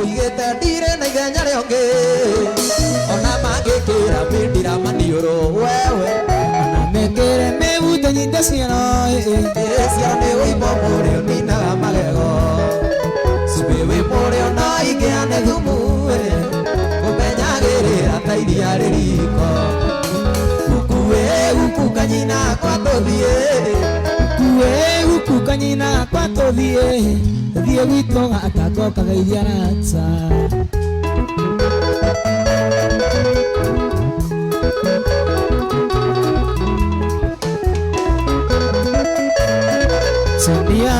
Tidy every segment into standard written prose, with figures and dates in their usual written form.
Ndigĩte ndirĩ na ithenya rĩongĩ ona mangĩkĩra mĩndira maniũrũ wewe. Ona mekĩre mĩbuto nyite ciero. Ciero nĩ wĩimbo mũrĩo ninaga magego cumbĩ wĩ mũrĩo no ingĩane thumu kũmenyagĩrĩra ta iria rĩriko gukue guku kanyina kwa tũthiĩ. Kue guku kanyina kwa tũthiĩ tũthiĩ gwitũ gatako kageithia arata. Sonia.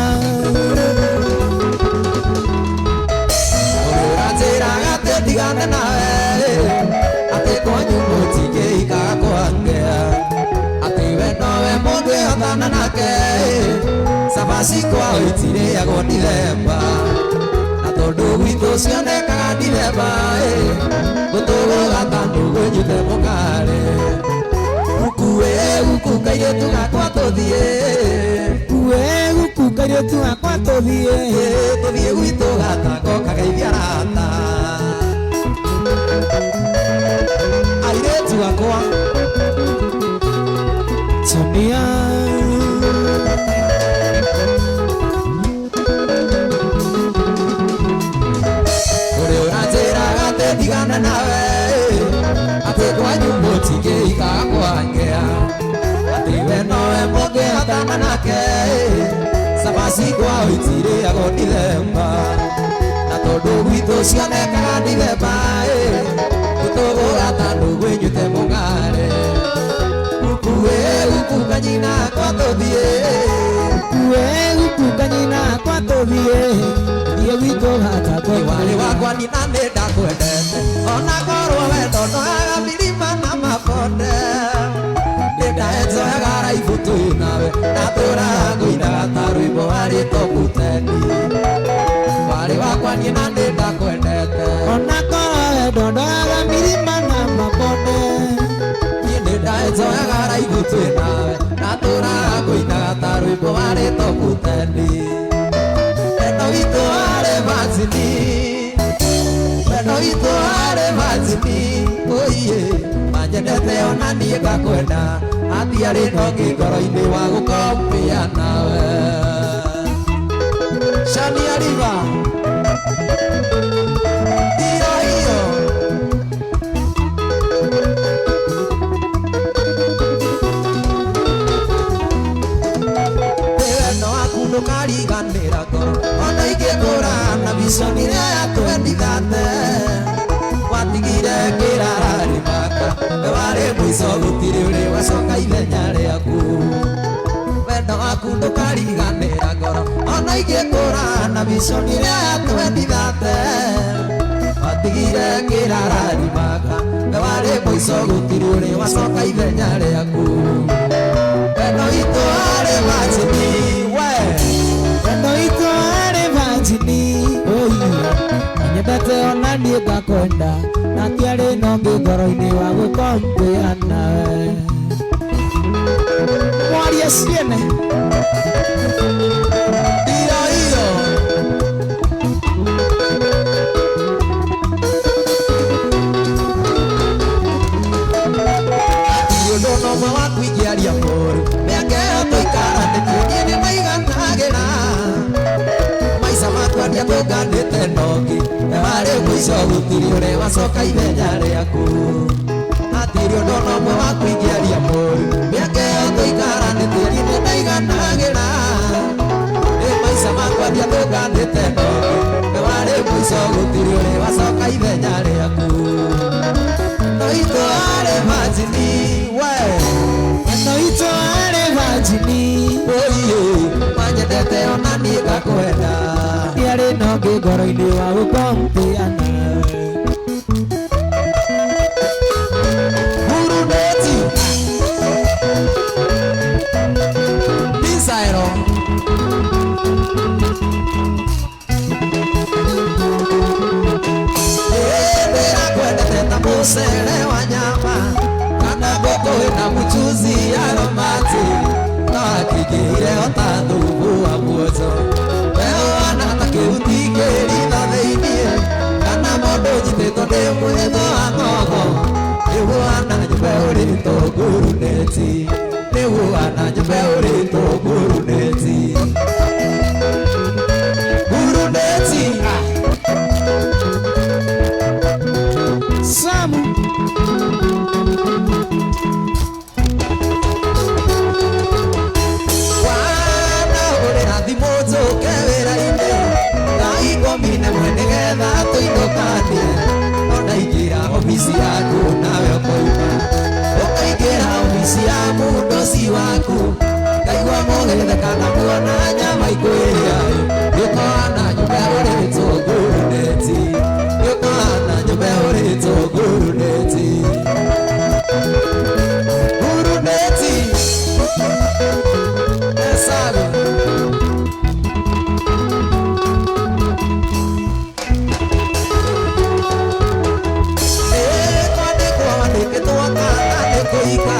Ũranjĩraga atĩ ndigane nawe atĩ kwanyu mũtingĩikaga kwangĩa atĩ we nowe mũngĩhotana nake cabaci kwao itirĩagwo Dithemba na tondũ gwitũ cionekaga Dithemba gũtũgũga ta ndũgũnyite mũkare gukue guku kairĩtu gakwa tũthiĩ. Kue guku kairĩtu gakwa tũthiĩ. Tũthiĩ gwitũ gatako kageithia arata airĩtu akwa. Sonia. Ũrĩa ũranjĩraga atĩ ndigane nawe atĩ kwanyu mũtingĩikaga kwangĩa atĩ we nowe mũngĩhotana nake cabaci kwao itirĩagwo Dithemba na tondũ gwitũ cionekaga Dithemba gũtũgũga ta ndũgũnyute mũng'are gukue guku kanyina kwa tũthiĩ. Kue guku kanyina kwa tũthiĩ tũthiĩ gwitũ gatako. Warĩ wakwa nina nĩ ndakwendete ona korwo wendo ndwaga milima na mabonde nĩ ndaenjoyaga raibu twĩ nawe ndatũraga ngũinaga ta rwĩmbo warĩ tobuteni warĩ wakwa niĩ na nĩ ndakwendete. Ona korwo wendo ndwaga milima na mabonde. Niĩ nĩ ndaenjoyaga raibu twĩ nawe ndatũraga ngũinaga ta rwĩmbo warĩ tobuteni wendo witũ warĩ majini wendo witũ warĩ majini oiye manyendete ona niĩ ngakwenda hatiarĩ na ũngĩ ngoro-inĩ wa gũkombĩa nawe. Shania River Tiro hiyo. Wendo waku ndũkariganĩra ngoro ona ingĩkũra na vision ĩrĩa yatwendithate watigire kĩrararĩ maka we warĩ mũico gũtirĩ ũrĩ wacoka ithenya rĩaku wendo waku ndũkariganĩra ngoro ona ingĩkũra na vision ĩrĩa yatwendithate watigire kĩrararĩ maka we warĩ mũico gũtirĩ ũrĩ wacoka ithenya rĩaku wendo witũ warĩ majini we. Wendo witũ warĩ majini oiye nyendete ona niĩ ngakwenda na tiarĩ na ũngĩ ngoro-inĩ wa gũkombĩa nawe. Mwaria ciene. Ndio hiyo. Ũndũ no ũmwe waku ingĩaria mũru mĩaka ĩyo tũikaranĩtie niĩ nĩ maiganagĩra maica makwa ndiatũnganĩte na ũngĩ we warĩ mũico gũtirĩ ũrĩ wacoka ithenya rĩaku hatirĩ ũndũ ona ũmwe waku ingĩaria mũru mĩaka ĩyo tũikaranĩtie niĩ nĩ ndaiganagĩra ĩ maica makwa ndiatũnganĩte na ũngĩ we warĩ mũico gũtirĩ ũrĩ wacoka ithenya rĩaku no itũ warĩ majini we. Wendo witũ warĩ majini. Oiye manyendete ona niĩ ngakwenda. Tiarĩ na ũngĩ ngoro-inĩ wa gũkombĩa nawe. Buruneti Pisaero Ndĩrakwendete ta mũcere wa nyama kana ngũkũ ĩna mũchuzi aromati no akĩingĩhire o ta thubu wa muoco we ũhana ta kĩhuti kĩritho thĩiniĩ. Mwetho wa ng'ong'o nĩguo ana nyũmba ũrĩtwo nguruneti nĩguo ana nyũmba ũrĩtwo nguruneti nguruneti. Samu. Wana ũrĩra thimũ njũke wĩra-inĩ thaa ikũmi na ĩmwe nĩgetha tũinũkanie no ndaingĩra obici yaku nawe ũkoima ũkaingĩra obici ya mũndũ waku ngaigua mũgĩtheka na muona nyama ikwĩrĩa gĩũkona nyũmba ũrĩtwo nguruneti gĩũkona nyũmba ũrĩtwo nguruneti nguruneti. Esabu. Kwandĩkwo wandĩkĩtwo kana nĩ kũika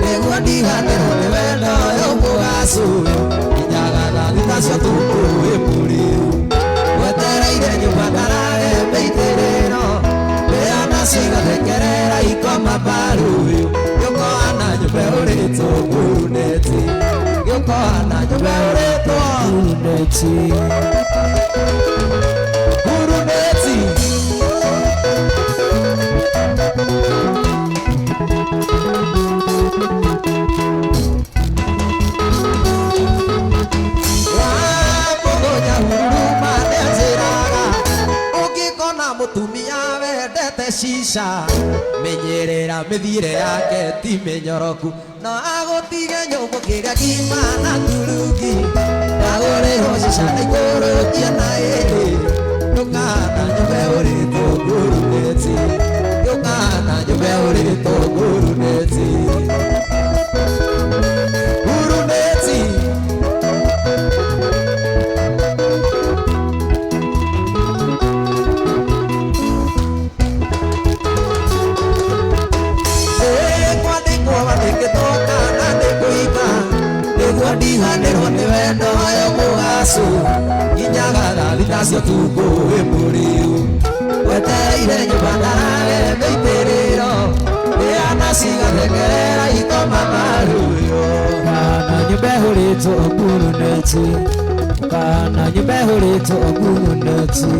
nĩguo ndiganĩrwo nĩ wendo ũyũ mũgacũyũ nginyaga thaa thita cia ũtukũ wĩ mũrĩu wetereire nyũmba ndarage mĩitĩrĩro wĩona cigathekerera ikoma mbaruyu gĩũkona nyũmba ũrĩtwo nguruneti gĩũkona nyũmba ũrĩtwo Nguruneti. Nguruneti. Wamũgũnya huruma nĩanjĩraga ũngĩkona mũtumia wendete cica menyerera mĩthiĩre yake ti mĩnyoroku no agũtige nyũngũ kĩrĩa ngima na turungi ndagũrĩrwo cica na ikũrũkia na ĩrĩ ndũkana nyũmbe ũrĩtwo nguruneti ndũkana nyũmbe ũrĩtwo nguruneti nguruneti. Kwandĩkwo wandĩkĩtwo kana nĩ kũika nĩguo ndiganĩrwo nĩ wendo ũyũ mũgacu nginyaga thaa thita cia ũtukũ wĩ mũrĩu wetereire nyũmba ndarage mĩitĩrĩro rĩana cigathekerera ikoma maruyo. Kana nyũmba ĩhũrĩtwo nguruneti kana nyũmba ĩhũrĩtwo nguruneti.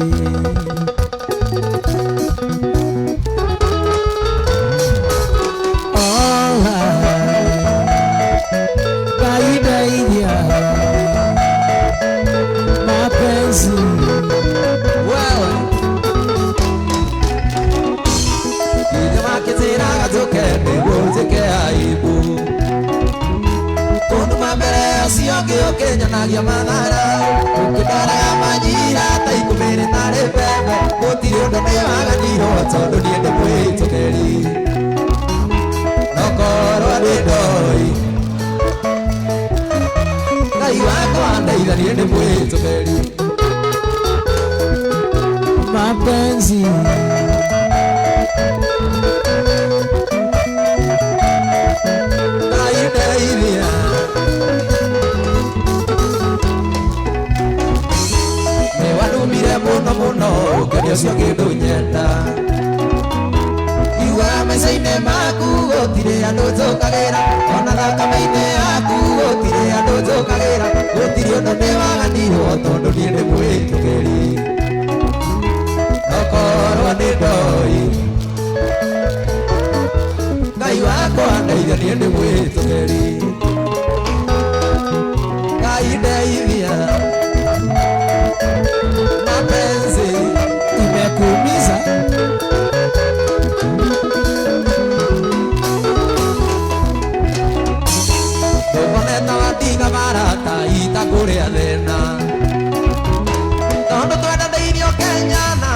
Ngai ndeithia mapenzi. Wewe ithe makĩnjĩraga njũke nĩguo njĩke aibu kũnduma mbere ũcio ũngĩ ũkĩnyonagia mathara ũkĩndoraga manyira ta ikũmĩrĩ tarĩ mbembe gũtirĩ ũndũ nĩwaganirwo tondũ niĩ ndĩ mwĩtũkĩri no korwo ndĩ ndoi Ngai wakwa ndeithia niĩ ndĩ mwĩtũkĩri. Mapenzi. Ngai ndeithia nĩwandumire mũno mũno ũkĩria ũcio kĩndũ nyenda igua maica-inĩ maku gũtirĩ andũ njũkagĩra ona thakame-inĩ yaku gũtirĩ andũ njũkagĩra gũtirĩ ũndũ nĩwaganirwo tondũ niĩ ndĩ mwĩtũkĩri no korwo nĩ ndoi Ngai wakwa ndeithia niĩ ndĩ mwĩtũkĩri Ngai ndeithia mapenzi Imekuumiza. Ndũkoneta watiga barata itakũrĩa thĩna tondũ twendanĩirio Kenya na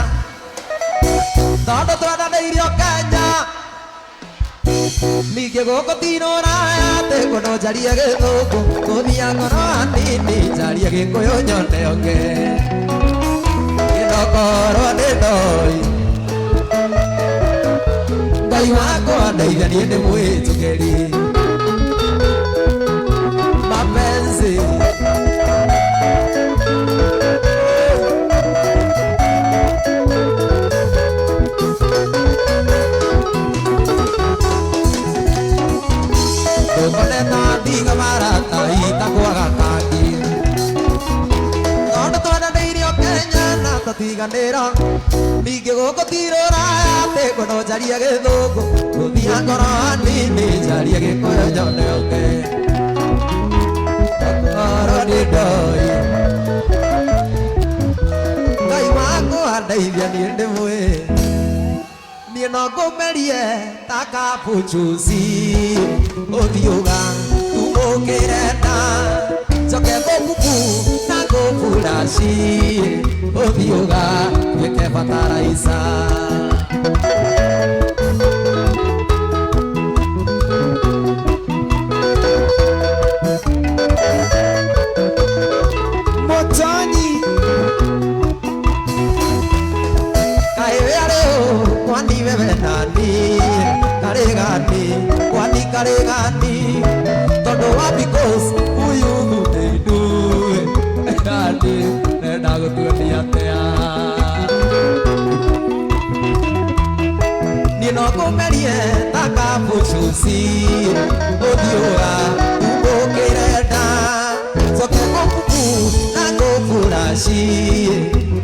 tondũ twendanĩirio Kenya ningĩ gũkũ ti rũraya atĩ kũndũ njarie gĩthũngũ ngũthia ngoro hanini njarie gĩkũyũ nyone ũngĩ ĩnokorwo nĩ ndoi Ngai wakwa ndeithia niĩ ndĩ mwĩtũkĩri mapenzi. kũiganĩra ningĩ gũkũ ti rũraya atĩ ngwenda njarie gĩthũngũ gũthiĩ ngoro hanini njarie gĩkũyũ nyone ũngĩ okorwo nĩ ndoĩ Ngai wakwa ndeithia niĩ ndĩmwĩ niĩ no ngũmerie ta kabucuci ũthiũga tumũkĩre nda njoke ngũkuku na ngũburaci ũthiũga tuĩke bataraica. Motonyi Kaĩ we arĩ ũ kwani wewe nani karĩ gani kwani karĩ gani tondũ wa because uyuthu nĩ ithuĩ nani nenda gũtuonia atĩa niĩ no ngũmerie ta kabucuci ũthiũga umbũkĩre nda njoke ngũkuku na ngũburaci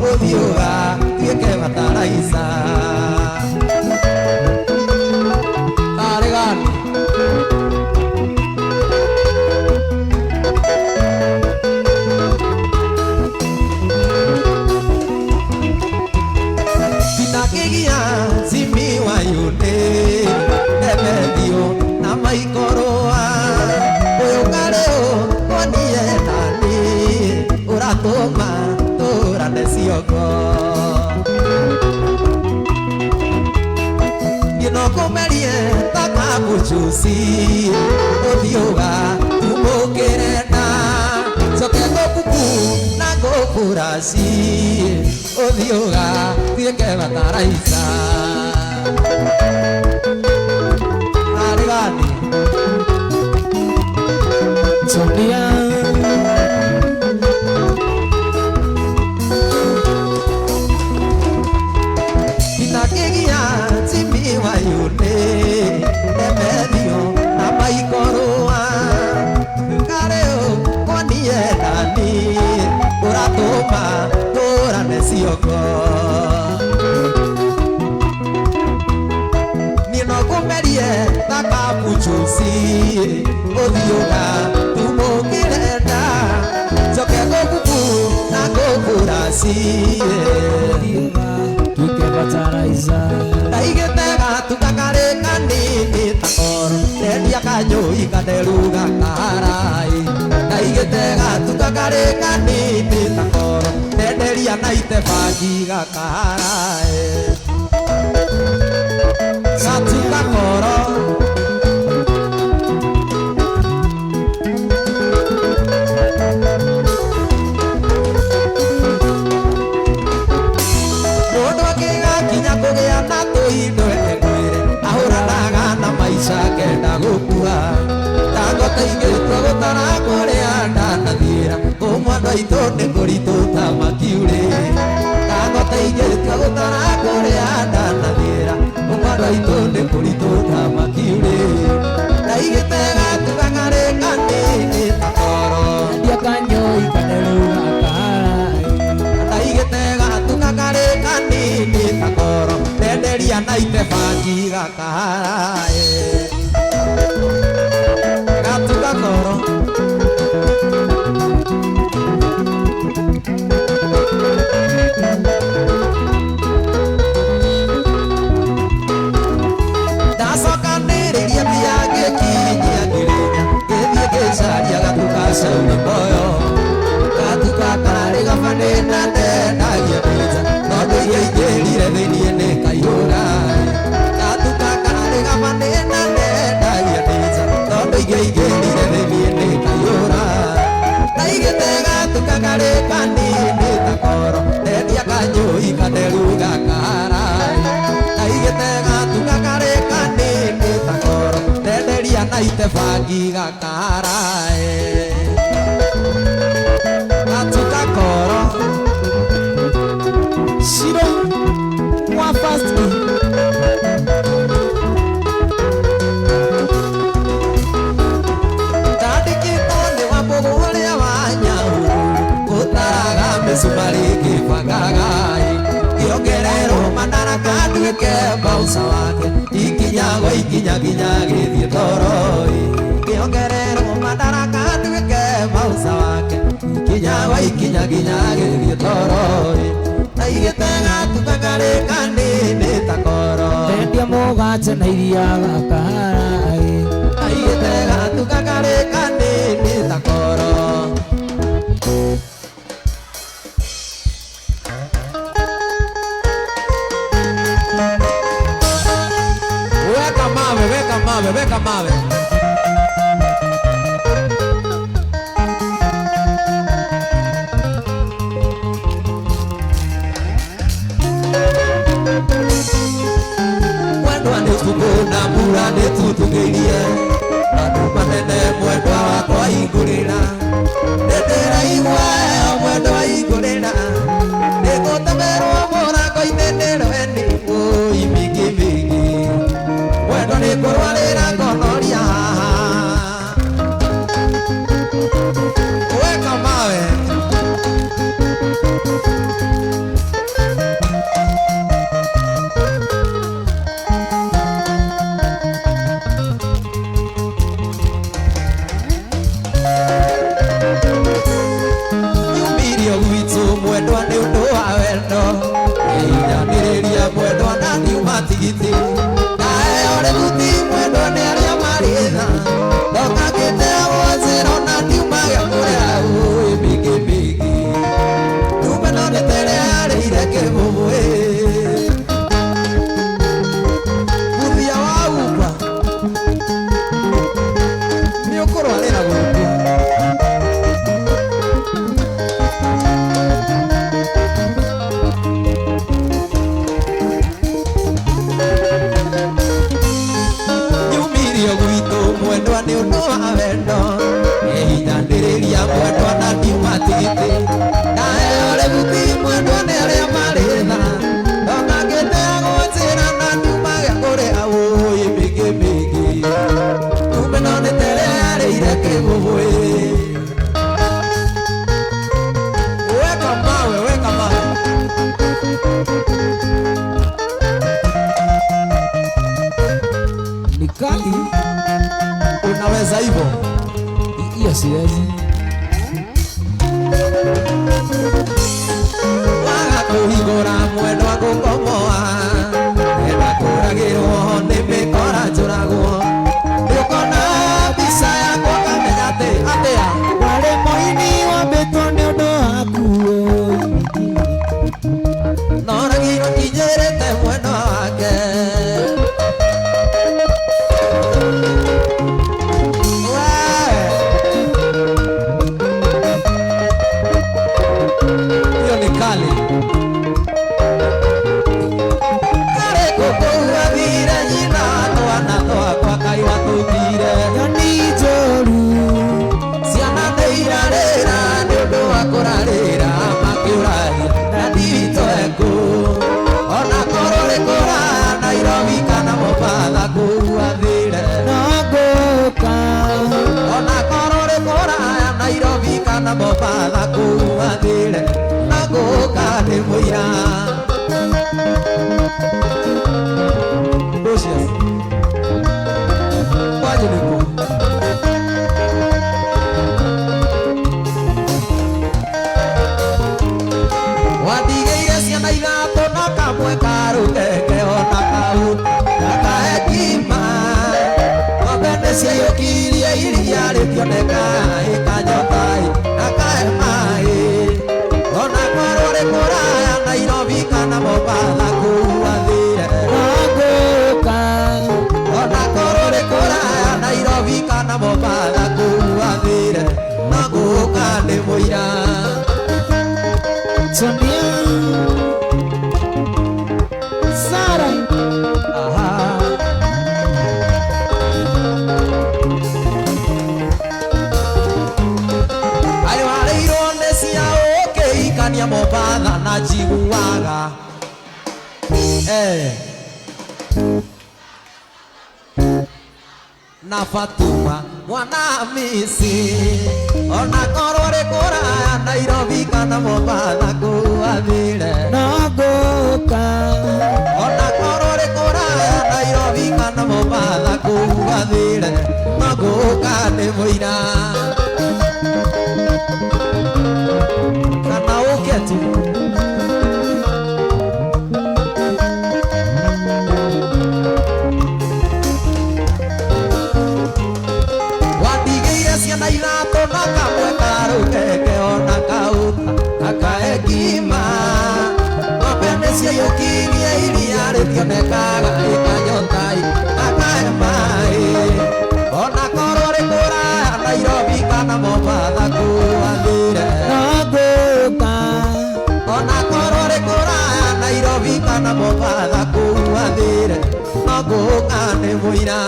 ũthiũga tuĩke bataraica. Karĩ gani Tinakigia simi wa yune Nemethio na maikoroa Ũyũ karĩ ũ kwani ye nani ũratũma tũrane ciongo Niĩ no ngũmerie ta kabucuci ũthiũga tumũkĩre nda njoke ngũkuku na ngũburaci ũthiũga tuĩke bataraica. Karĩ gani Sonia Tinakigia timi wa yune Nemethio na maikoroa Karĩ ũ kwani ye nani ũratũma tũrane ciongo Niĩ no ngũmerie ta kabucuci ũthiũga tumũkĩre nda njoke ngũkuku na ngũburaci ũthiũga tuĩke bataraica. Ndaigĩte gatuka karĩ kanini ta koro ndendia kanyũi katheru gakarai Ndaigĩte gatuka karĩ kanini ta koro ndenderia na ite bangi gakarai Gatuka koro Mũndũ angĩgakinya kũgĩa na tũindo engwĩre ahũranaga na maica kenda gũkua Ndangota ingĩtua gũtara kũrĩa ndanathiĩra kũmwe andũ aitũ nĩ kũritũ ta makiurĩ Ndangota ingĩtua gũtara kũrĩa ndanathiĩra kũmwe andũ aitũ nĩ kũritũ ta makiurĩ Ndaigĩte gatuka karĩ kanini ta koro Ndendia kanyũi katheru gakarai Ndaigĩte gatuka karĩ kanini ta koro ndenderia na ite bangi gakarai Gatuka koro Ndacokanĩrĩria mbia ngĩkinyia ngĩrĩnya ngĩthiĩ ngĩcaria gatuka cauri moyo gatuka kararĩ gabanĩ na ndendagia mbica no ndĩingĩingĩrire thĩiniĩ nĩ kaihũra gatuka kararĩ gabanĩ na ndendagia mbica no ndĩingĩingĩrire thĩiniĩ nĩ kaihũra Ndaigĩte gatuka karĩ kanini ta koro ndendia kanyũi katheru gakarai Ndaigĩte gatuka karĩ kanini ta koro ndenderia na ite bangi gakarai Gatuka koro Shiro wa fast Ndandĩkĩtwo nĩ Wambũgũ ũrĩa wa Nyahururu gũtaraga mĩcumarĩ ngĩbangaga ĩ. madaraka nduĩke bausa wake ikinya gwa ikinya nginya gĩthiĩ toroi ngĩongererwo madaraka nduĩke bausa wake ikinya gwa ikinya nginya gĩthiĩ toroi aigĩte gatuka karĩ kanini ta koro Endia mũgate na iria gakarai aigĩte gatuka karĩ kanini ta koro. Weka mawe, weka mawe, weka mawe. Mwendwa nĩ ũtukũ na mbura nĩ tutugĩirie andũ manene mwendwa wakwa hingũrĩra nĩndĩraigua heho mwendwa hingũrĩra nĩngũtemerwo mũrango-inĩ nĩ rweni wũi mingi mingi mwendwa nĩngũrwarĩra ngonoria haha. Weka mawe. Yumirio gwitũ mwendwa nĩ ũndũ wa wendo ĩinamĩrĩria mwendwa na ndiuma tigiti ndaheo rĩbuti mwendwa nĩ arĩa marĩ tha ndokangĩte gwacĩro na ndiuma gĩa kũrĩa ũĩ mingi mingi ndume no nĩtere yarĩire kĩbũbũĩ mũthia wa uba nĩ ũkũrwarĩra gũkũ. Nyumirio gwitũ mwendwa nĩ ũndũ wa wendo ĩhinyanĩrĩria mwendwa na ndiuma tigiti ndaheo rĩbuti mwendwa nĩ arĩa marĩ tha ndokangĩte gwacĩra na ndiuma gĩa kũrĩa wũi mingi mingi ndume no nĩtere yarĩire kĩbũbũĩ. Weka mawe, weka mawe. Ni kali. Unaweza hivyo? Hiyo siwezi. Waga kũhingũra mwendwa ngũkomoa enda kũragĩrwo nĩ mĩkora njũragwo nĩũkona mbica yakwa kamenya atĩ atĩa Warĩ mũini wambĩtwo nĩ ũndũ waku noragirwo kinyĩrĩte mwendwa wake. Wee. Hiyo ni kali. Karĩ kũkũu athire nyina twana twakwa kaĩ watũtire Nyoni njũru ciana nĩ irarĩra nĩ ũndũ wa kũrarĩra makĩũragia na nditũ ekũ ona korwo rĩ kũraya Nairobi kana Mombatha kũu athire no ngũka ona korwo rĩ kũraya Nairobi kana Mombatha kũu athire na ngũka nĩ mũira. Lucius. Kwanyu nĩkũ? Wandigĩire ciana ithatũ na kamwe karũkeke ona kau na kahekima ng'ombe nĩciaiyũkirie iria rĩkĩoneka ĩkanyota na kahe maĩ ona korwo rĩ kũraya Nairobi kana Mombatha kũu athire no ngũka ona korwo rĩ kũraya Nairobi kana Mombatha kũu athire no ngũka nĩ mũira. Sonia Sara Aha. Aĩ warĩirwo nĩ cia ũkĩhikania Mombatha na njiguaga eh. Na Fatuma mwana Hamisi ona korwo rĩ kũraya Nairobi kana Mombatha kũu athire no ngũka ona Iria rĩtionekaga ĩkanyotai akahe maĩ ona korwo rĩ kũraya Nairobi kana Mombatha kũathire No ngũka. Ona korwo rĩ kũraya Nairobi kana Mombatha kũathire no ngũka nĩ mũira.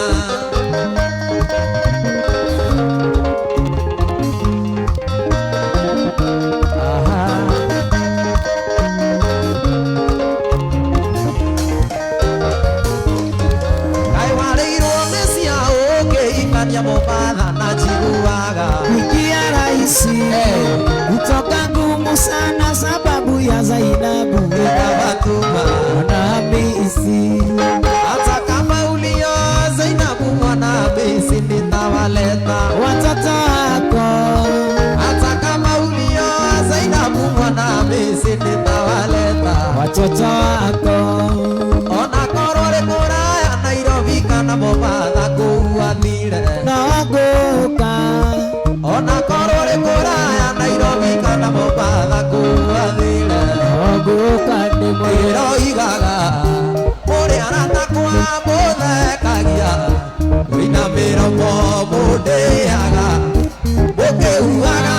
Kaĩ warĩirwo nĩ cia ũkĩhikania Mombatha na njiguaga Wiki ya rahisi kutoka ngumu sana sababu ya Zainabu ikabatuma mwana Hamisi. Hata kama ulio Zainabu mwana Hamisi nitawaleta watoto wako. Hata kama ulio Zainabu mwana Hamisi nitawaleta watoto wako. Ona korwo rĩ kũraya Nairobi kana Mombatha kũu athire No ngũka. Ona korwo rĩ kũraya Nairobi kana Mombatha kũu athire No ngũka nĩ mũira. Ĩroigaga mũrĩ arata kwa mũthekagia wĩna mĩromo mũndĩaga mũkĩhuaga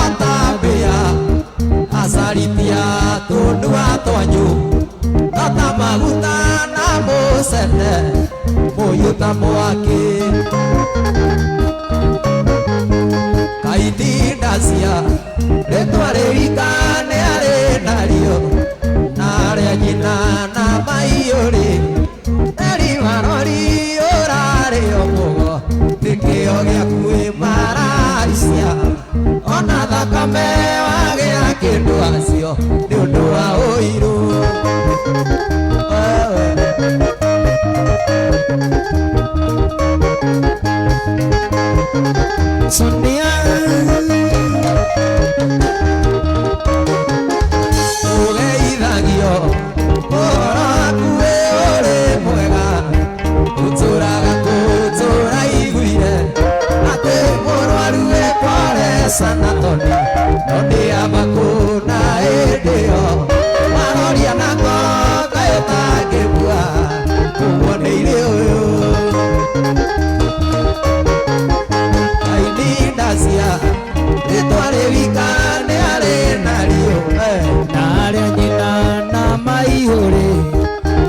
ota mbĩa acaritia tũnua twanyu ota maguta na mũcene mũhiũ ta mwaki kaitindacia rĩtwa rĩrika nĩ arĩ nario na arĩa nyina na maiyũrĩ erimarori ũrarĩo mũgo nĩkĩo gĩaku ĩmaraicia ona thakame wagĩa kĩndũ acio nĩ ũndũ wa ũiru. Sonia. Ũgeithagio ũhoro waku wĩ ũrĩ mwega ũtũraga kũtũra iguire atĩ mũrwaru e pole sana toni no ndĩamba kũna hĩndĩ ĩyo maroria na ngoro kaĩ ũtangĩbua kũmuoneire ũyũ ainindacia rĩtwa rĩwika nĩ arĩ nario Na arĩa nyina na maihũrĩ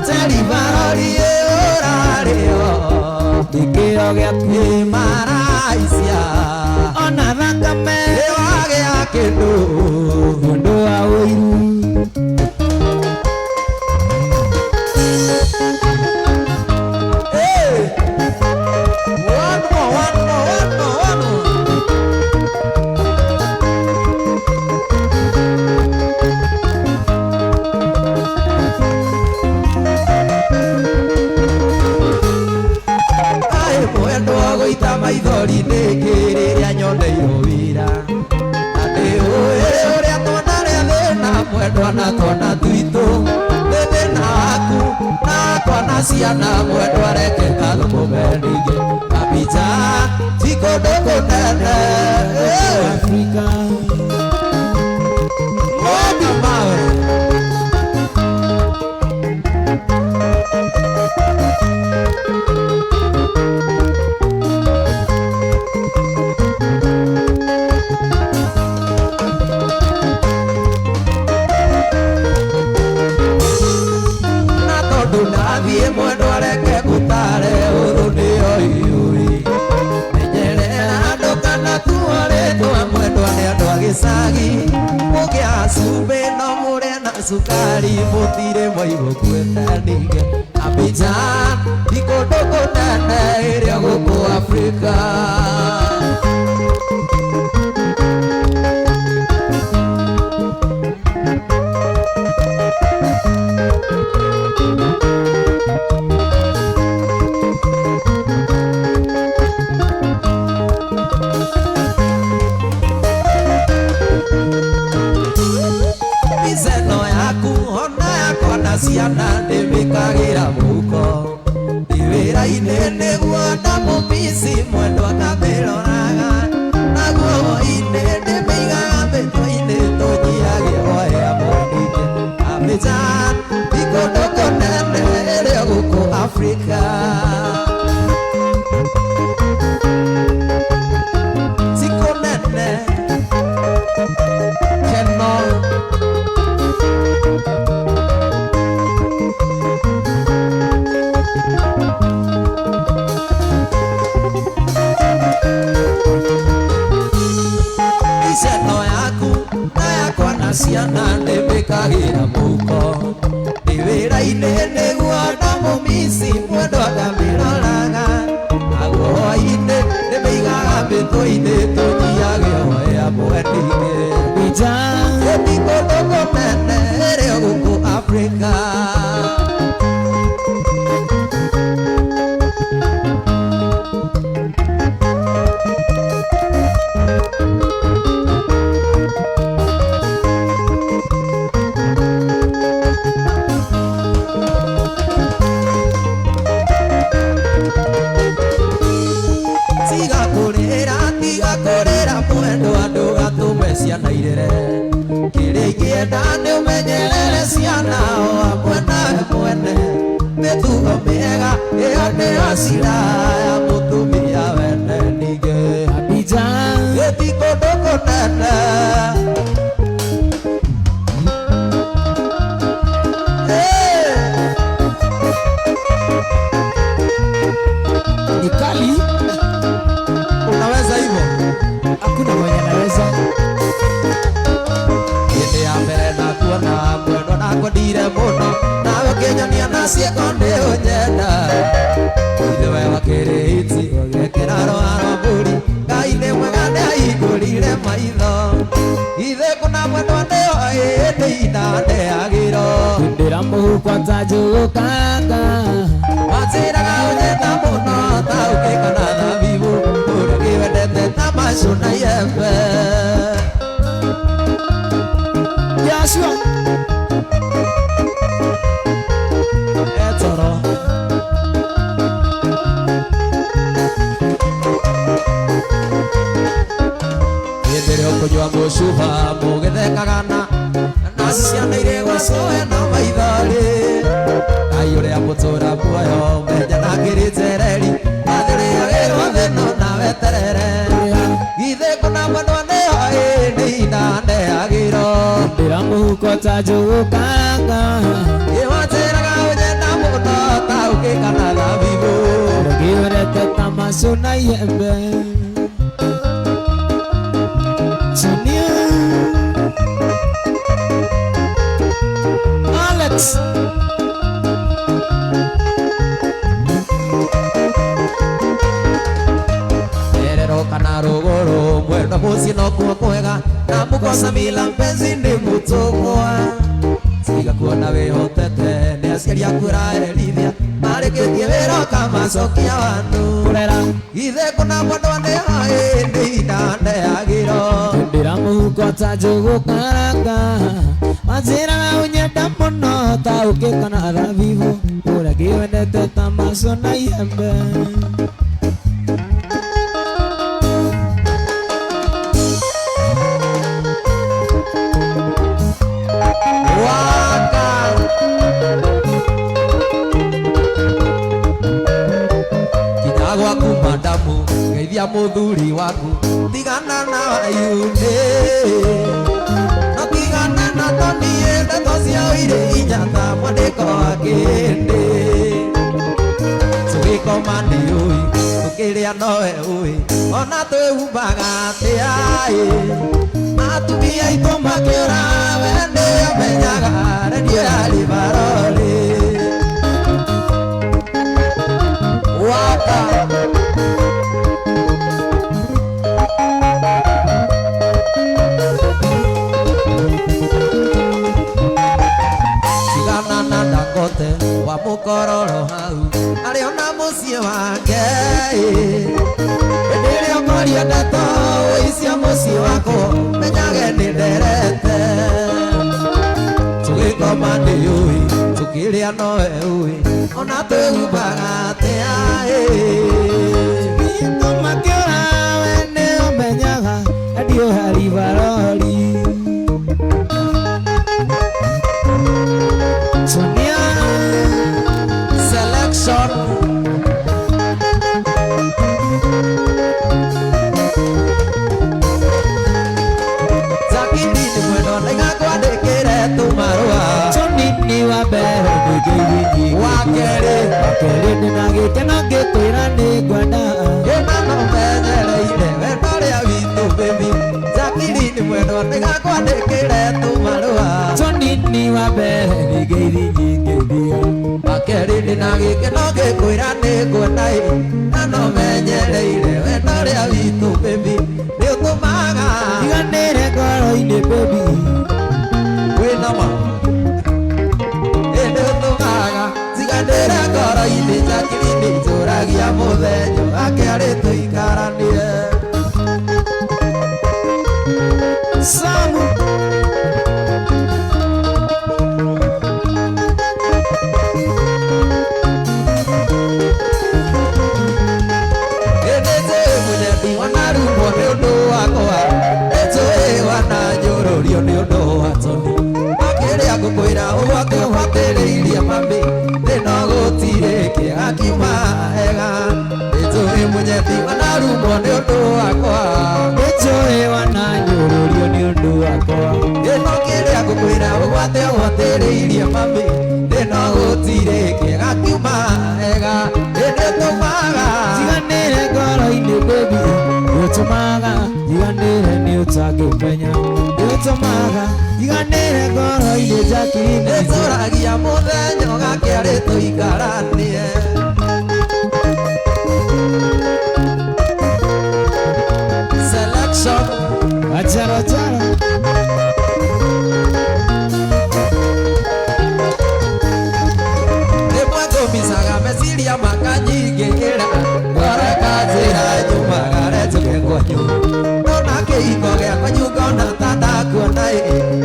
Teribarori ũrarĩo nĩkĩo gĩaku ĩmaraicia ona thakame ĩwagĩa kĩndũ ũndũ wa ũiru. Hey! One more, one more, one more, one more. Kaĩ mwendwa gũita maithori nĩkĩ rĩrĩa nyoneirwo wĩra na ndĩũĩ ũrĩa twanarĩa thĩna mwendwa na twana twitũ nĩ thĩna waku nakwa na ciana mwendwa reke kathũkũme ningĩ Abija ti kũndũ kũnene. Afrika. Mwenda mawe na tondũ ndathiĩ mwendwa reke ngũtare ũthũ nĩyo iũĩ menyerera andũ kana tuo rĩtwa mwendwa nĩ andũ a gĩcagi mũgĩa cumbĩ no mũrĩe na cukari mũtirĩ mwaigũkuĩte ningĩ Abidjan ti kũndũ kũnene ĩrĩa gũkũ Afrika. Mbica yaku ona yakwa na ciana ndĩmĩkagĩra mũhuko ndĩ wĩra-inĩ nĩguo ndamũmici mwendwa ngamĩroraga naguo hwaĩ-inĩ ndĩmĩigaga mĩtwe-inĩ tũnyihagie hoya mũningĩ Abidjan ti kũndũ kũnene. Tiga mwendo andũ gatũme ciana irĩre kĩrĩa ingĩenda nĩ ũmenyerere ciana o hamwe nawe mwene mĩtugo mĩega ĩyo nĩyo cira ya mũtumia wene ningĩ Abija gĩti kũndũ kũnene. Ni kali. Unaweza hivyo? Hakuna mwenye anaweza. Hĩndĩ ya mbere ndakuona mwendwa ndakwendire mũno nawe ũkĩnyonia na ciĩko nĩ ũnyenda ithe we wakĩrĩ iti ũgekĩra rũa rwa mbũri Ngai nĩ mwega nĩahingũrire maitho ithe kũna mwendwa nĩyo ĩndĩ indaneagĩro Ndĩra mũhuko ta njũgũ karanga wanjĩraga ũnyenda mũno ta ũkĩkana thabibũ ũrĩa ũkĩwendete ta macũ na iembe. Joshua Etoro hĩndĩ ĩrĩa ũkũnyua mũcuba mũgĩthekaga na ciana irĩ gũcũe na maithori Ngai ũrĩa mũtũra muoyo menya na ngĩrĩ njereri athĩrĩagĩrwo thĩno na weterere githĩ kũna mwendwa nĩyo ĩndĩ indaneagĩro Ndĩra mũhuko ta njũgũ karanga ĩwanjĩraga ũnyenda mũno ta ũkĩkana thabibũ Ũrĩa ta macũ na iembe Sonia Alex Terero kana rũgũrũ mwendwa mũciĩ nokuo kwega na mũkosa mila mpenzi nĩ mũtũmwa tiga kuona wĩhotete nĩ aciari aku ũraherithia marĩkĩtie wĩra ũkamacokia wandu Kũrera githĩ kũna mwendwa nĩyo ĩndĩ indaneagĩro Ndĩra mũhuko ta njũgũ karanga wanjĩraga ũnyenda mũno ta ũkĩkana thabibũ ũrĩa ngĩwendete ta macũ na iembe. Waka kinya gwaku madamu geithia mũthuri waku tigana na wayunĩ no tigana na toniĩ ndeto ciao irĩ inya ta mwandĩko wa kĩndĩ tũgĩkoma nĩ ũĩ tũkĩrĩa nowe ũĩ ona twĩhumbaga atĩa ĩ atumia aitũ makĩũra we nĩwe ũmenyaga redio ya Livaroli. Waka tigana na Dangote wa mũkororo hau arĩ ona mũciĩ wake hĩndĩ ĩrĩa ũkoria ndeto ũicia mũciĩ wakwo menyage nĩ nderete tũgĩkoma nĩ ũĩ tũkĩrĩa nowe ũĩ ona twĩhumbaga atĩa ĩ Itũ makĩũra we nĩ ũmenyaga redio ya Livaroli Sonia Selection Jakini nĩ mwendwa nĩgakwandĩkĩre tũmarũa Tony ni wa mbere nĩngĩithi wa kerĩ wa kerĩ ndĩna gĩkeno ngĩkwĩra nĩ ngwenda ĩna no menyereire wendo ũrĩa witũ baby Jakini nĩ mwendwa nĩgakwandĩkĩre tũmarũa Tony ni wa mbere nĩngĩithi nyingĩthia wa kerĩ ndĩna gĩkeno ngĩkwĩra nĩ ngwenda ĩ na no menyereire wendo ũrĩa witũ baby nĩ ũtũmaga Tiganĩre ngoro-inĩ baby wĩna ma ĩ nĩ ũtũmaga Jacqueline njũragia mũthenya wake arĩ tũikaranie. Samu. Ĩndĩ wanarumwo nĩ ũndũ wakwa, nĩnjũĩ wananyũrũrio nĩ ũndũ wa Toni. Makĩrĩa ngũkwĩra ũgwate ũgwatĩrĩirie mami, thĩna gũtirĩ kĩega kiuma hega. Nĩnjũĩ mũnyendi wanarumwo nĩ ũndũ wakwa, Nĩnjũĩ wananyũrũrio nĩ ũndũ wakwa. Ĩno kĩrĩa ngũkwĩra ũgwate ũgwatĩrĩirie mami, thĩna gũtirĩ kĩega kiuma hega. Ĩndĩ tũmaga Njiganĩre ngoro-inĩ baby, nĩũtũmaga njiganĩre nĩ ũtangĩmenya. Nĩũtũmaga njiganĩre ngoro-inĩ Jacqueline. Nĩtũragia mũthenya ũgake arĩ tũikaranie. Selection. Wachara chara. Rĩmwe ngũmicaga meciria makanyingĩra, ngoro ĩkanjĩra nyumagare njũke kwanyu. Ndona kĩhingo gĩa kwanyu ngona ta ndakuona ĩ,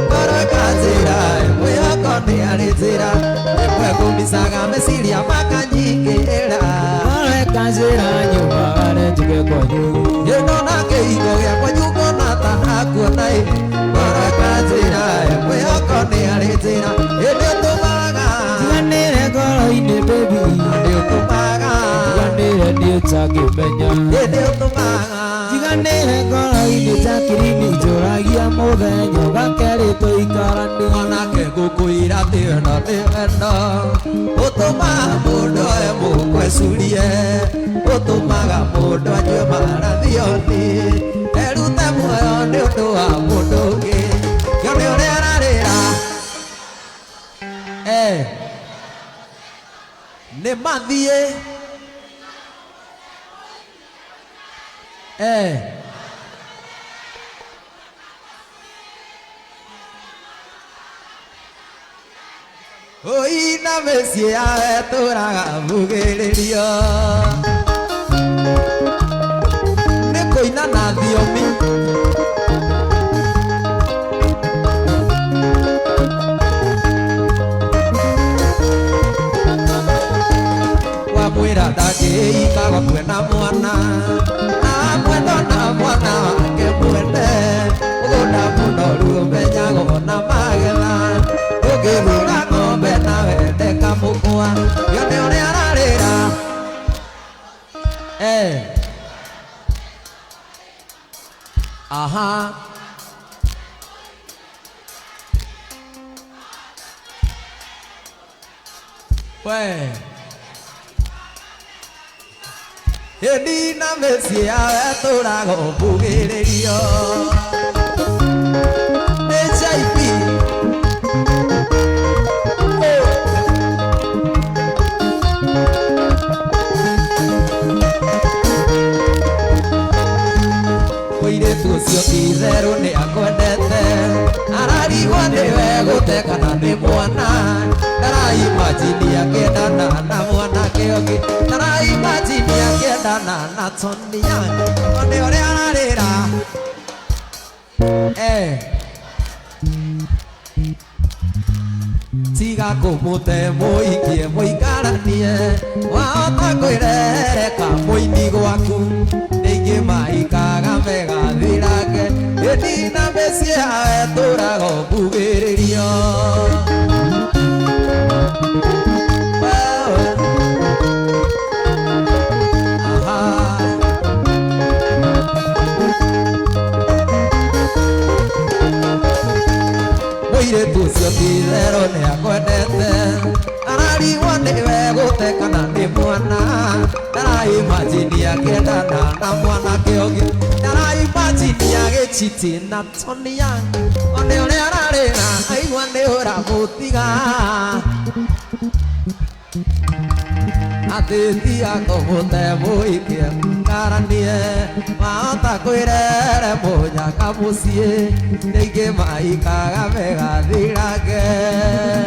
ngoro ĩkanjĩra mwĩhoko nĩ arĩ njĩra. Rĩmwe ngũmicaga meciria makanyingĩra, Ngoro ĩkanjĩra nyumagare njuke kwanyu. Ndona kĩhingo gĩa kwanyu ngona ta ndakuona ĩ, ngoro ĩkanjĩra mwĩhoko nĩ arĩ njĩra. Ĩndĩ ũtũmaga Njiganĩre ngoro-inĩ baby, nĩ ũtũmaga njiganĩre nĩ ũtangĩmenya. Ĩndĩ ũtũmaga Njiganĩre ngoro-inĩ Jacqueline, njũragia mũthenya ũgake rĩ tũikaranie. Mwanake ngũkwĩra atĩ wendo nĩ wendo, ũtũmaga mũndũ oe mũkwa ecurie, ũtũmaga mũndũ anyue marathioni, erute muoyo nĩ ũndũ wa mũndũ ũngĩ. Kĩone ũrĩa ararĩra. Nĩ mathiĩ. Ũina mĩciĩ yawe tũraga mbugĩrĩrio. Nĩ kũina na thiomi. Wamwĩra ndangĩika gwakuwe na mwana, amwenda na mwana wake mwene. Mũgũnda mũnoru ũmenyagwo na magetha, ũngĩthura ng'ombe na wende kamũkwa. Kĩone ũrĩa ararĩra. Aha. We. Ĩni na mĩciĩ yawe tũraga mbugĩrĩrio. HIV. Mũirĩtu ũcio ti itherũ nĩ akwendete, ararigwo nĩwe gũte kana nĩ mwana. Ndaraimajini akĩendana na mwanake ũngĩ, ndaraimajini akĩendana na Tonia. One ũrĩa ararĩra. Tiga kũmũte mũikie mũikaranie, wahota kwĩrereka mũini gwaku, ningĩ maikaga megathirage. Ĩni na mĩciĩ yawe tũraga mbugĩrĩrio. Wewe. Aha. Mũirĩtu ũcio ti itherũ nĩ akwendete, ararigwo nĩwe gũte kana nĩ mwana. Ndaraimajini akĩendana na mwanake ũngĩ, ndaraimajini agĩchiti na Tonia. One ũrĩa ararĩra aigua nĩ ũramũtiga. Atĩ tiga kũmũte mũikie tũikaranie wahota kwĩrere mũnyaka mũciĩ nĩingĩ maikaga megathirange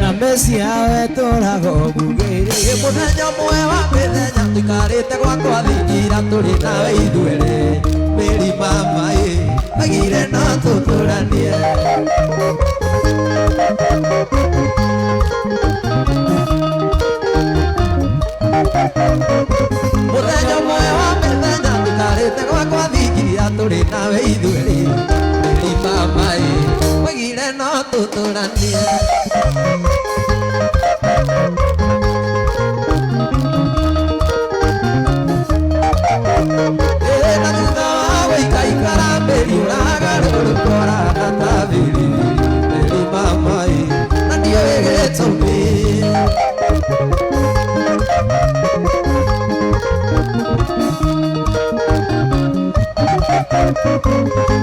na mĩciĩ yao ĩtũraga ũgugĩrĩ mũthenya ũmwe wa mĩthenya tũikarĩte gwakwa thingira tũrĩ nawe ithuerĩ mĩri mama ĩ agire no tũtũranie mũthenya ũmwe wa mĩthenya tũikarĩte gwakwa thingira tũrĩ nawe ithuerĩ mĩri mama ĩ agire no tũtũranie na thutha wa gũikaikara mĩri ũragarũrũka ũrahana ta biribiri mĩri mama ĩ na ndiũĩ gĩtũmi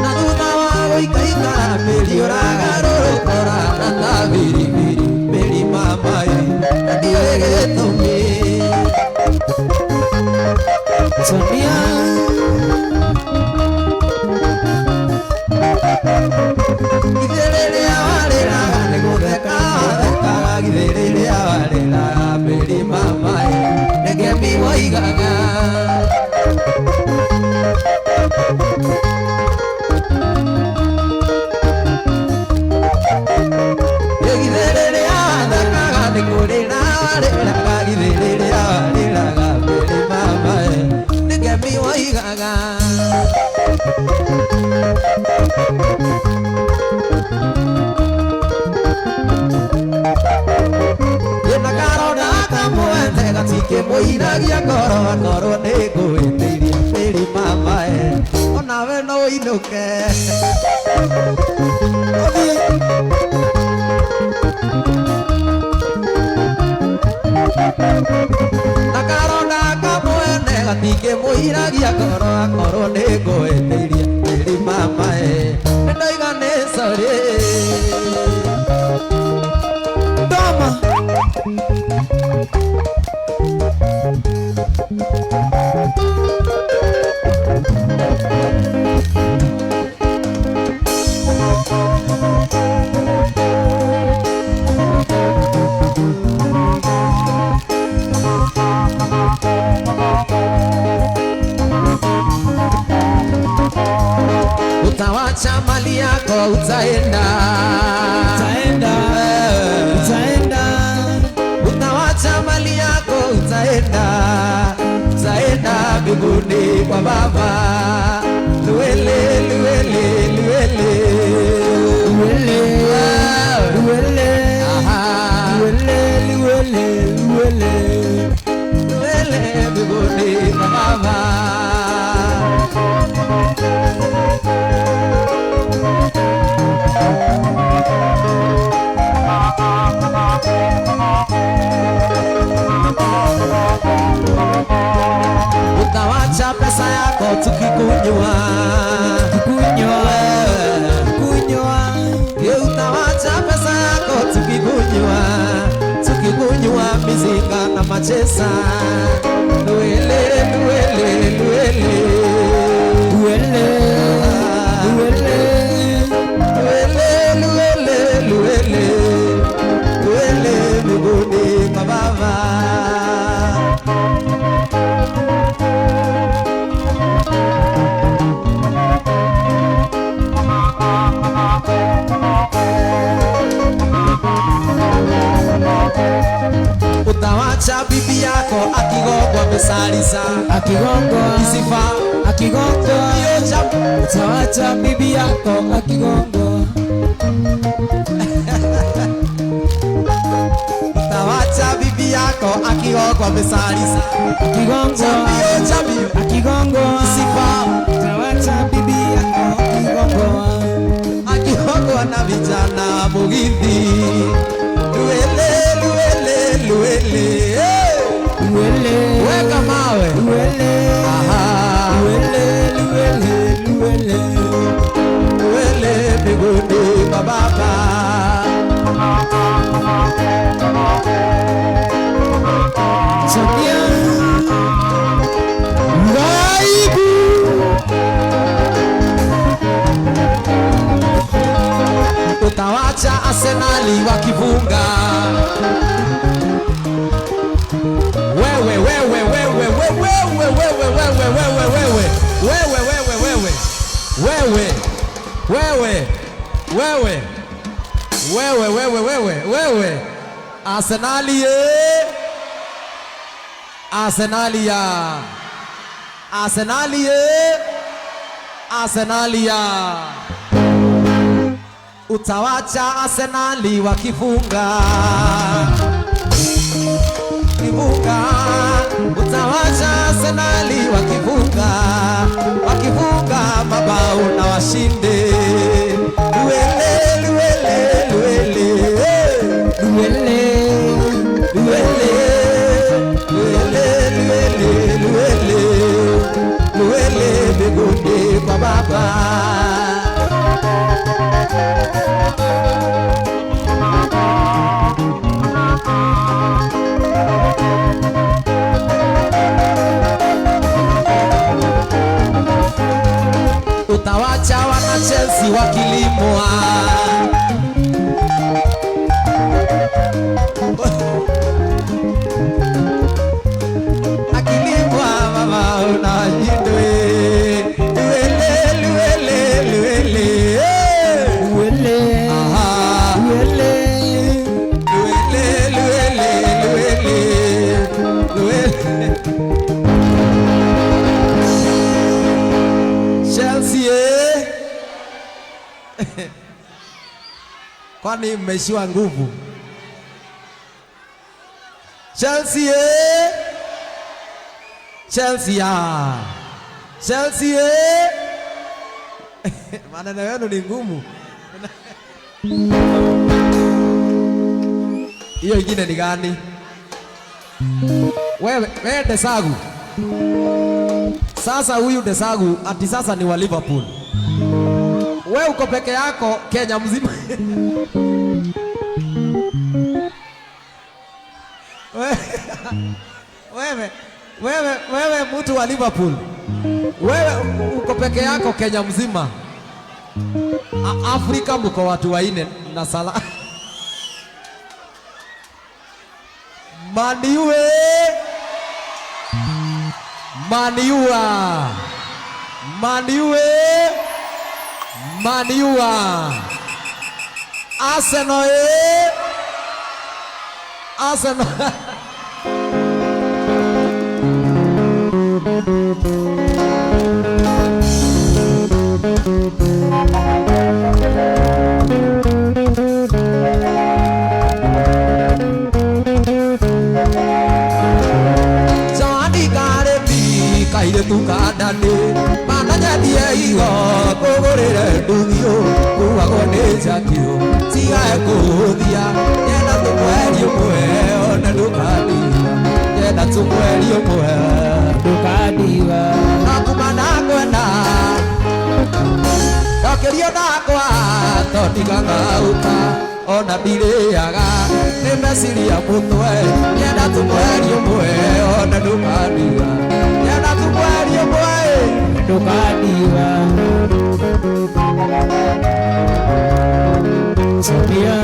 na thutha wa gũikaikara mĩri ũragarũrũka ũrahana ta biribiri mĩri mama ĩ na ndiũĩ gĩtũmi Sonia Githĩ rĩrĩa warĩraga nĩ gũtheka wathekaga githĩ rĩrĩa warĩraga mĩri mama ĩ nĩ ngemi woigaga githĩ rĩrĩa wathekaga nĩ kũrĩra warĩraga githĩ rĩrĩa warĩraga mĩri mama ĩ nĩ ngemi woigaga na karona kamwende gatikĩmũiragia ngoro akorwo nĩ ngũhĩtĩirie mĩri mama ĩ onawe no ũinũke ũthiĩ na karona kamwene gatikĩmũiragia ngoro akorwo nĩ ngũhĩtĩirie mĩri mama ĩ nĩ ndoiga nĩ sorry Toma Utawacha mali yako utaenda utaenda utaenda utawacha mali yako utaenda utaenda mbinguni kwa Baba luele luele luele luele luele luele luele luele luele mbinguni kwa Baba Utawacha pesa yako tukikunywa kunywa kunywa utawacha pesa yako tukikunywa tukikunywa mizinga na machesa luele luele luele luele luele luele luele luele luele mbinguni kwa Baba Utawacha bibi yako akigongwa mesaliza akigongwa isifa akigongwa utawacha bibi yako akigongwa utawacha bibi yako akigongwa mesaliza akigongwa akigongwa isifa utawacha bibi yako akigongwa akigongwa na vijana mugithi luele luele luele luele weka mawe luele aha luele luele luele luele mbinguni kwa Baba Sonia Ngai. Arsenali wakifunga. Wewe wewe wewe wewe wewe wewe wewe wewe wewe wewe wewe wewe wewe wewe wewe wewe wewe wewe wewe Arsenali ye Arsenali ya Arsenali ye Arsenali ya utawacha Arsenali wakifunga kifunga, utawacha Arsenali wakifunga wakifunga mabao na washinde. Luele luele luele Luele luele luele luele luele luele mbinguni kwa Baba. Utawacha wana Chelsea wakilimwa. Akilimwa mama unashindwe. Luele luele luele Luele Aha. Luele Luele luele luele luele Chelsea eh? Kwani mmeishiwa nguvu? Chelsea eh? Chelsea ah. Chelsea eh? Maneno yenu ni ngumu. Hiyo ingine ni gani? Wewe, wewe Desagu. Sasa huyu Desagu ati sasa ni wa Liverpool. Wewe uko peke yako Kenya mzima. Wewe wewe wewe mtu wa Liverpool. Wewe uko peke yako Kenya mzima. Afrika mko watu wanne na sala. Maniwe Maniua Maniwe Maniua Arsenal eh? Arsenal. Johnny Garemi kaire tukandani mananyendie igo kũgũrĩre nduthio kuagwo nĩ njakio tigae kũhũthia nyenda tũmweri ũmwe one ndũkandiga nyenda tũmweri ũmwe Ndũkandiga nakuma nakwenda ndokĩrio nakwa tondigang'auka ona ndirĩaga nĩ meciria mũtwe nyenda tũmweri ũmwe one ndũkandiga nyenda tũmweri ũmwe Ndũkandiga Sophia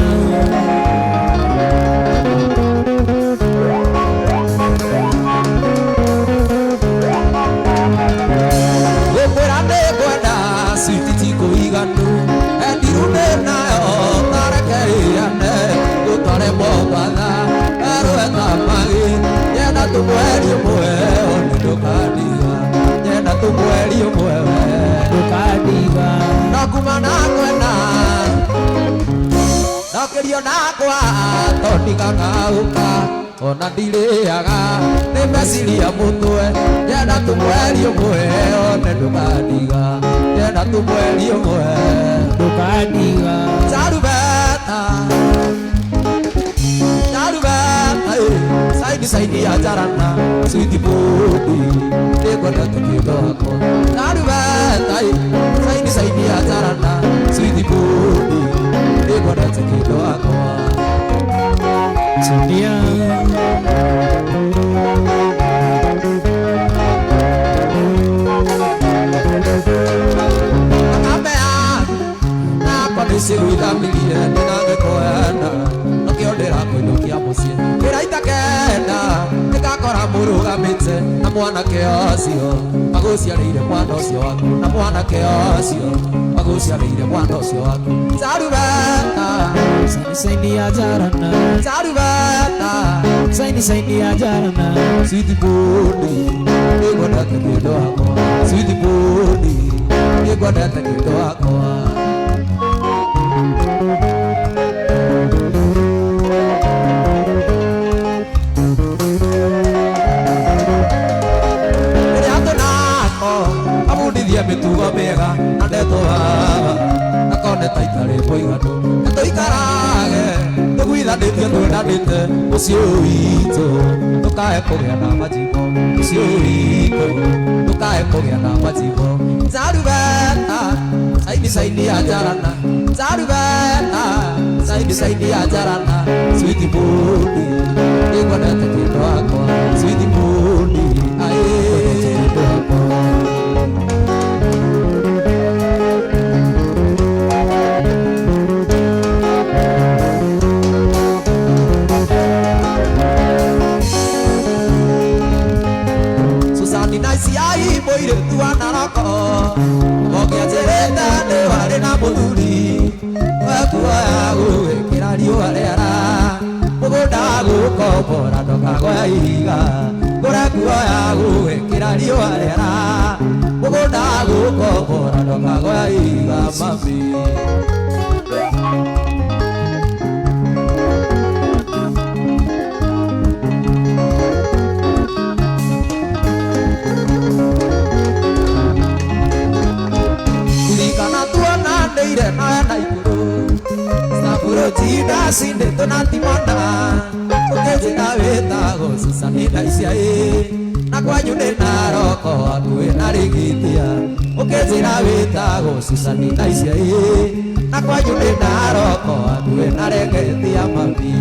Ngũkwĩra nĩngwenda switi ti kũiganu endiru ndĩ nayo tareke ĩane ngũtware Mombatha erũe thamaki nyenda tũmweri ũmwe one ndũkandiga nyenda tũmweri ũmwe Ndũkandiga no kuma nakwenda ndokĩrio nakwa tondigang'auka ona ndirĩaga nĩ meciria mũtwe nyenda tũmweri ũmwe one ndũkandiga nyenda tũmweri ũmwe Ndũkandiga Charubeta Charubeta saidi saidi ya jarana switi budi nĩngwenda tũkĩndo wakwa Charubeta saidi saidi ya jarana switi budi nĩngwenda tũkĩndo wakwa Sophia Akamea nakwa nĩciguithamirie ndĩna mĩkoena Ũrũgamĩte na mwanake ũcio agũciarĩire mwana ũcio waku na mwanake ũcio agũciarĩire mwana ũcio waku Zarubata Saini saini ya jarana Zarubata Saini saini ya jarana Sweet body nĩngwendete nĩ ũndũ wakwa Sweet body nĩngwendete nĩ ũndũ wakwa Abundithie mĩtugo mĩega na ndeto baba akone ta itarĩ mũiganu na tũikarage tũguithanĩtie twendanĩte mũciĩ witũ ndũkae kũgĩa na majimbo mũciĩ witũ ndũkae kũgĩa na majimbo Zarubeta saini saini ya jarana Zarubeta saini saini ya jarana Sweet body nĩngwendete kĩndũ wakwa Sweet body aĩ kĩndũ wakwa Mũthuri wakuoya gũĩkĩra riũa rĩara mũgũnda gũkombora ndũkagoya ihiga kũrakuoya gũĩkĩra riũa rĩara mũgũnda gũkombora ndũkagoya ihiga mami Saburotinda sindetwo na timona ũkĩnjĩta wĩtagwo Susan Ndacia ĩ na kwanyu nĩ Naroko hakuhĩ na Rigitia ũkĩnjĩra wĩtagwo Susan Ndacia ĩ na kwanyu nĩ Naroko hakuhĩ na Rigitia mami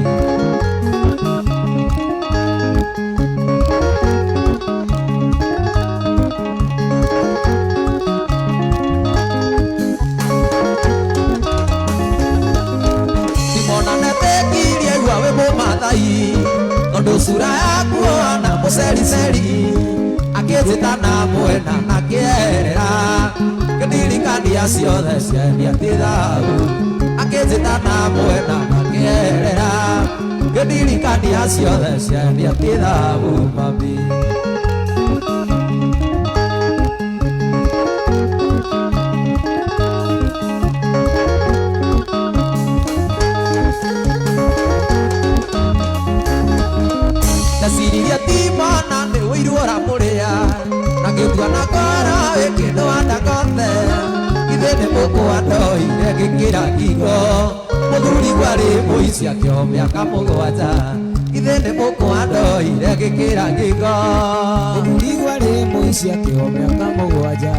Tondu sura yaku na mũcericeri akĩnjĩta na mwena na kĩerera kĩndirikania ciothe ciendia ti thabu akĩnjĩta na mwena na kĩerera kĩndirikania ciothe ciendia ti thabu mami Ndaciririe timona nĩ ũiru ũramũrĩa na ngĩtua na ngoro wĩ kĩndũ wandagothe githĩ nĩ mũkwa ndoire ngĩkĩra ngingo mũthuri gwarĩ mũici akĩohwo mĩaka mũgwanja githĩ nĩ mũkwa ndoire ngĩkĩra ngingo Mũthuri gwarĩ mũici akĩohwo mĩaka mũgwanja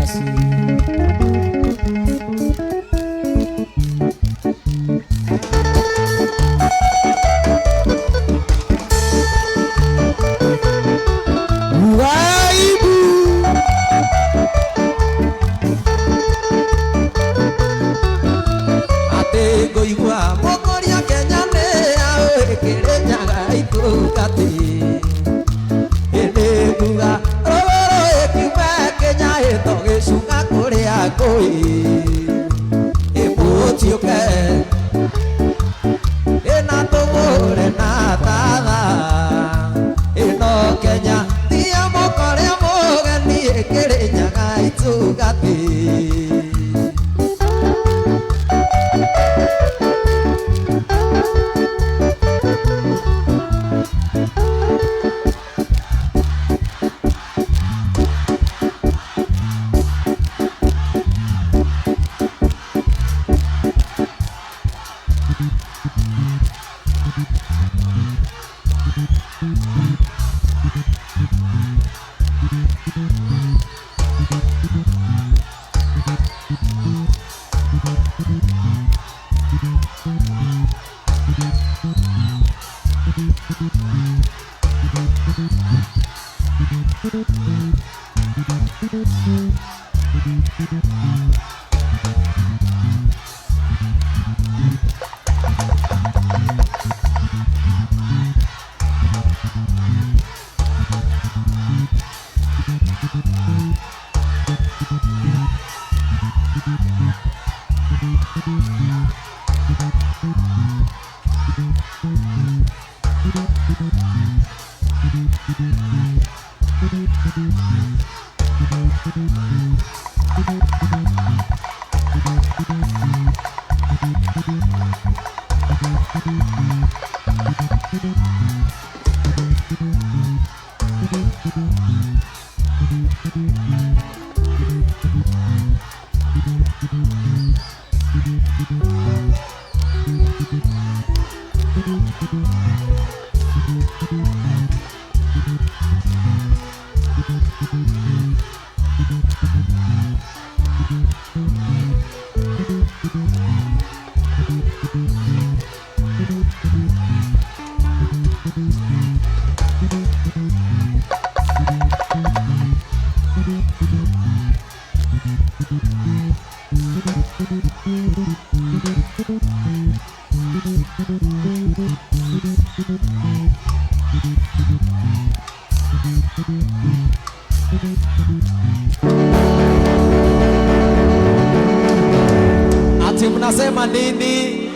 Ati mnasema nini?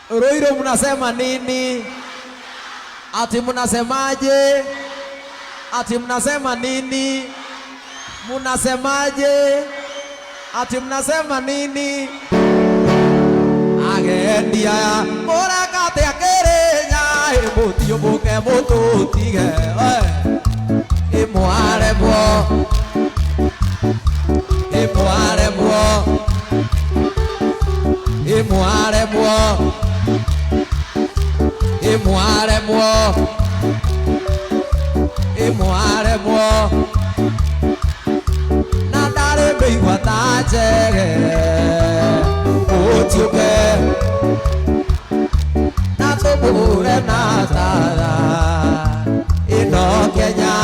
Ruiru mnasema nini? Ati mnasemaje? Ati mnasema nini? Mnasemaje? Ati mnasema nini? Agendia murakate akirinya imutiũmũke mũtũtige imwaremwo imwaremwo imwaremwo imwaremwo imwaremwo na ndarĩ mĩigua ta njege mũtiũke na tũmũhũre na tara ĩno Kenya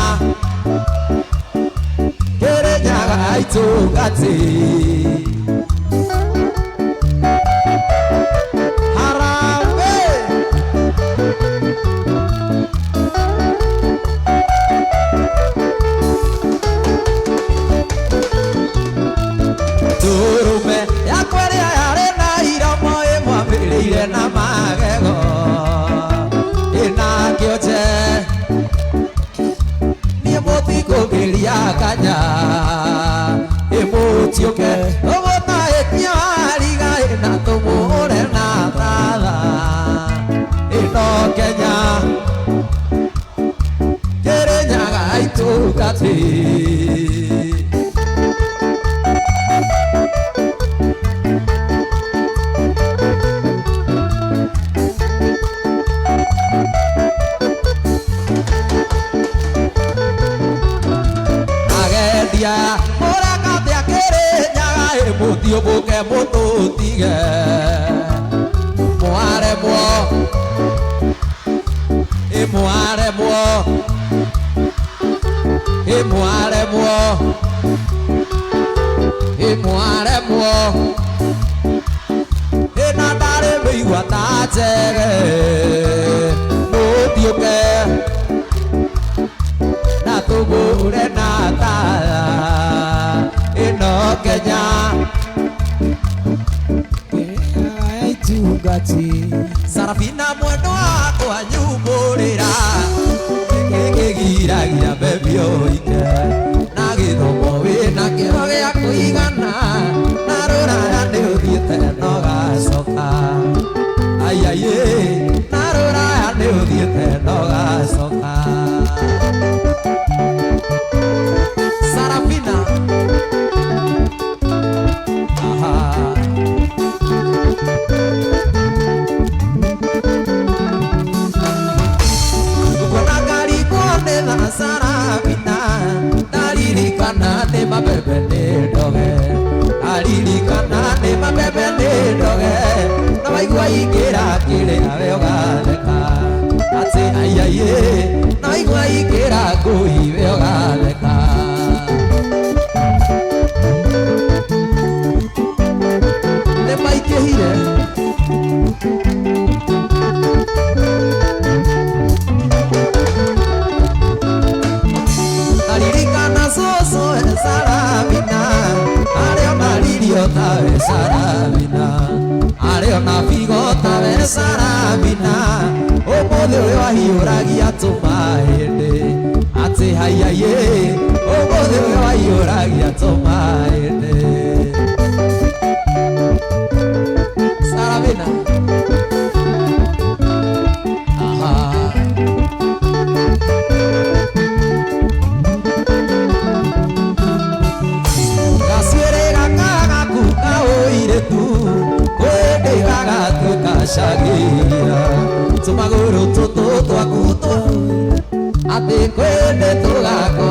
Kĩrĩnyaga itũngati Harambee. Ndũrũme yakwa ĩrĩa yarĩ na iromo ĩmwambĩrĩire na magego ĩna kĩonje niĩ mũtikũngĩria kanya ĩmũtiũke ũgũtaĩtie wariga ĩna tũmũhũre na tara ĩno Kenya Kĩrĩnyaga itũngati. Agendia mũrakate akĩrĩnyaga ĩmũthiũmũke mũtũtige mwaremwo ĩmwaremwo ĩmwaremwo ĩmwaremwo ĩna ndarĩ mĩigua ta njege mũthiũke na tũgũre na tara ĩno Kenya Itungati. Sarafina mwendo wakwa nyumbũrĩra gĩkĩgiragia mbembe ũike na gĩthomo wĩna kĩo gĩa kũigana na rũraya nĩ ũthiĩte na ũgacoka aiaiĩ na rũraya nĩ ũthiĩte na ũgacoka. Sarafina. Aha. Ukona kariko nĩ Sarafina ndaririkana nĩ mabebe nĩ ndoge ndaririkana nĩ mabebe nĩ ndoge na waigua ingĩra kĩrĩa we ũgatheka atĩ aiaiĩ na waigua ingĩra ngũi we ũgatheka. Nĩ maingĩhire. Naririkana cũcũ e Sarafina arĩ ona ririo tawe Sarafina arĩ ona figo tawe Sarafina ũmũthĩ ũyũ ahiũragia tũmaĩ Aiaiĩ, ũmũthĩ ũyũ waiyũragia tũmaĩnĩ. Saravina. Aha. Gacuĩrĩ gaka gaku ka ũirĩtu kwĩndĩ gagatuĩka cagia tũmagũrũ tũtũ twaku twa atĩ kwĩndĩ tũgakũ.